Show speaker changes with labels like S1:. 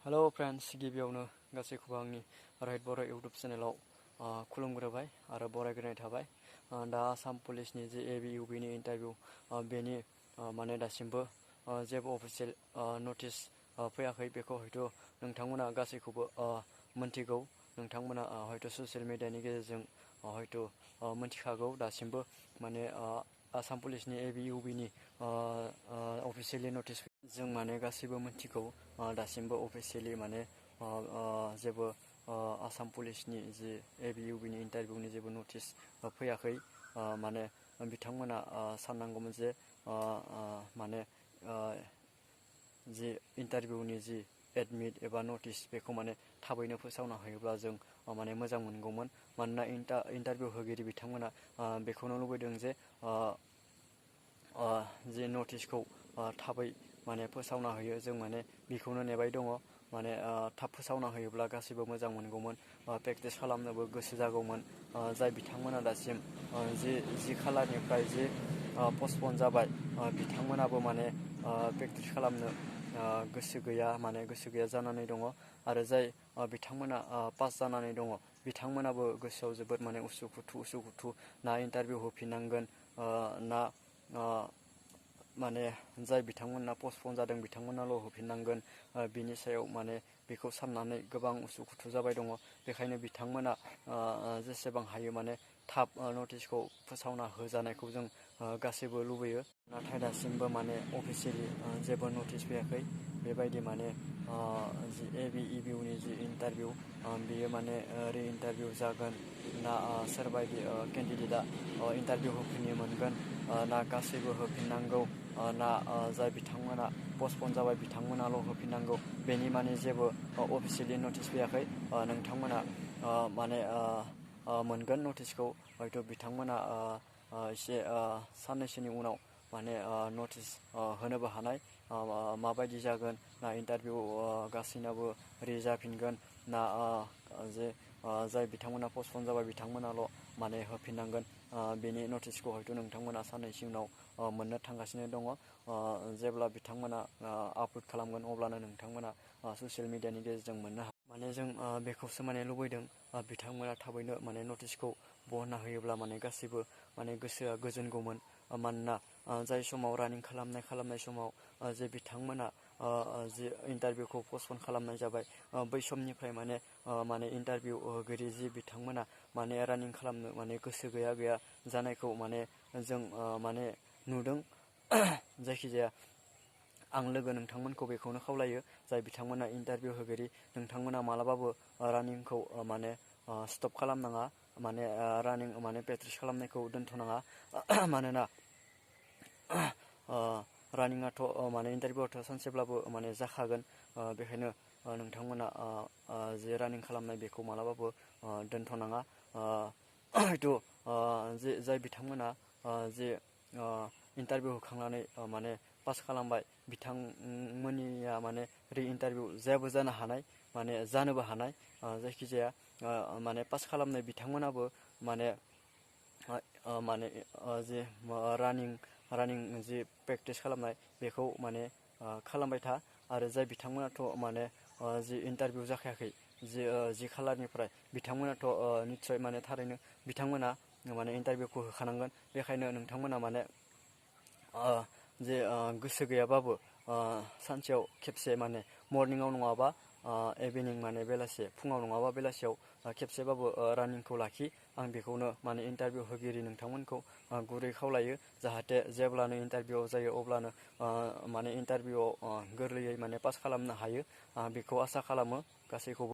S1: Hello friends, गिबियावनो गासैखौबो आंनि राइट बर' इउटुब चेनेलाव खुलुमग्रोबाय आरो बरायग्रोनाय थाबाय। दा आसाम पुलिसनि जे ABUB नि इन्टारभिउ बेनि माने दासिमबो जेबो अफिसियेल नटिस फैयाखै। बेखौ हयथ' नोंथांमोना गासैखौबो मोनथिगौ। नोंथांमोना हयथ' ससियेल मिडियानि गेजेरजों हयथ' मोनथिखागौ। दासिमबो माने आसाम पुलिसनि ABUB नि अफिसियेलि नटिस जों माने गासैबो मोनथिगौ। दासिमबो अफिसियेलि माने जेबो आसाम पुलिसनि जि ABUB नि इन्टारभिउनि जेबो नटिस फैयाखै। माने बिथांमोना साननांगौमोन जे माने जि इन्टारभिउनि जि एडमिट एबा नटिस बेखौ माने थाबैनो फोसावना होयोब्ला जों माने मोजां मोनगौमोन। मानोना इन्टारभिउ होगिरि बिथांमोना बेखौनो लुबैदों जे जि नटिसखौ थाबै माने फोसावना होयो। जों माने बेखौनो नेबाय दङ। माने थाब फोसावना होयोब्ला गासैबो मोजां मोनगौमोन, प्रेक्टिस खालामनोबो गोसो जागौमोन। जाय बिथांमोना दासिम जि खालारनिफ्राय जि पस्टपन जाबाय, बिथांमोनाबो माने प्रेक्टिस खालामनो गोसो गैया, माने गोसो गैया जानानै दङ। आरो जाय बिथांमोना पास जानानै दङ, बिथांमोनाबो गोसोआव जोबोद माने उसुखुथु ना इन्टारभिउ होफिननांगोन ना माने जाय बिथांमोना पस्टपन जादों बिथांमोनाल' होफिननांगोन, बिनि सायाव माने बेखौ साननानै गोबां उसुखुथु जाबाय दङ। बेखायनो बिथांमोना जेसेबां हायो माने थाब नटिसखौ फोसावना होजानायखौ जों गासैबो लुबैयो। नाथाय दासिमबो माने अफिसियेलि जेबो नटिस फैयाखै। बेबायदि माने जि ABUB नि जि इन्टारभिउ बेयो माने रि इन्टारभिउ जागोन ना सोरबायदि केन्डिडेटआ इन्टारभिउ होफिननो मोनगोन ना गासैबो होफिननांगौ ना जाय बिथांमोना पस्टपन जाबाय बिथांमोनाल' होफिननांगौ, बेनि माने जेबो अफिसियेलि नटिस फैयाखै। नोंथांमोना माने मोनगोन नटिसखौ। हयथ' बिथांमोना एसे साननैसोनि उनाव माने नटिस होनोबो हानाय। माबायदि जागोन, ना इन्टारभिउ गासैनाबो रि जाफिनगोन ना जे जाय बिथांमोना पस्टपन जाबाय बिथांमोनाल' माने होफिननांगोन, बेनि नटिसखौ हयथ' नोंथांमोना साननैसो उनाव मोननो थांगासिनो दङ। जेब्ला बिथांमोना आपल'ड खालामगोन अब्लानो नोंथांमोना ससियेल मिडियानि गेजेरजों मोननो हागोन। माने जों बेखौसो माने लुबैदों, बिथांमोना थाबैनो माने नटिसखौ बहनना होयोब्ला माने गासैबो माने गोसोआ गोजोनगौमोन। मानोना जाय समाव रानिं खालामनाय समाव जे बिथांमोना जि इन्टारभिउखौ पस्टपन खालामनाय जाबाय, बै समनिफ्राय माने इन्टारभिउ होगिरि जि बिथांमोना माने रानिं खालामनो माने गोसो गैया जानायखौ माने जों माने नुदों। जायखिजाया आं नोंथांमोनखौ बेखौनो खावलायो, जाय बिथांमोना इन्टारभिउ होगिरि, नोंथांमोना मालाबाबो रानिंखौ माने स्टप खालामनाङा, माने रानिं माने प्रेक्टिस खालामनायखौ दोनथ'नाङा। मानोना रानिंआथ' माने इन्टारभिउआथ' सानसेब्लाबो माने जाखागोन। बेखायनो नोंथांमोना जे रानिं खालामनाय बेखौ मालाबाबो दोनथ'नाङा। हयथ' जाय बिथांमोना जे इन्टारभिउ होखांनानै माने पास खालामबाय, बिथांमोननिया माने रि इन्टारभिउ जायाबो जानो हानाय, माने जानोबो हानाय। जायखिजाया माने पास खालामनाय बिथांमोनाबो माने जे रानिं जि प्रेक्टिस खालामनाय बेखौ माने खालामबाय था। आरो जाय बिथांमोनाथ' माने जि इन्टारभिउ जाखायाखै जि खालारनिफ्राय, बिथांमोनाथ' निस्सय माने थारैनो बिथांमोना माने इन्टारभिउखौ होखानांगोन। बेखायनो नोंथांमोना माने जे गोसो गैयाबाबो सानसेयाव खेबसे माने मर्निंआव नङाबा इभिनिं माने बेलासे, फुङाव नङाबा बेलासियाव खेबसेबाबो रानिंखौ लाखि। आं बेखौनो माने इन्टारभिउ होगिरि नोंथांमोनखौ गुरै खावलायो, जाहाथे जेब्लानो इन्टारभिउ जायो अब्लानो माने इन्टारभिउआव गोरलैयै माने पास खालामनो हायो। बेखौ आसा खालामो गासैखौबो।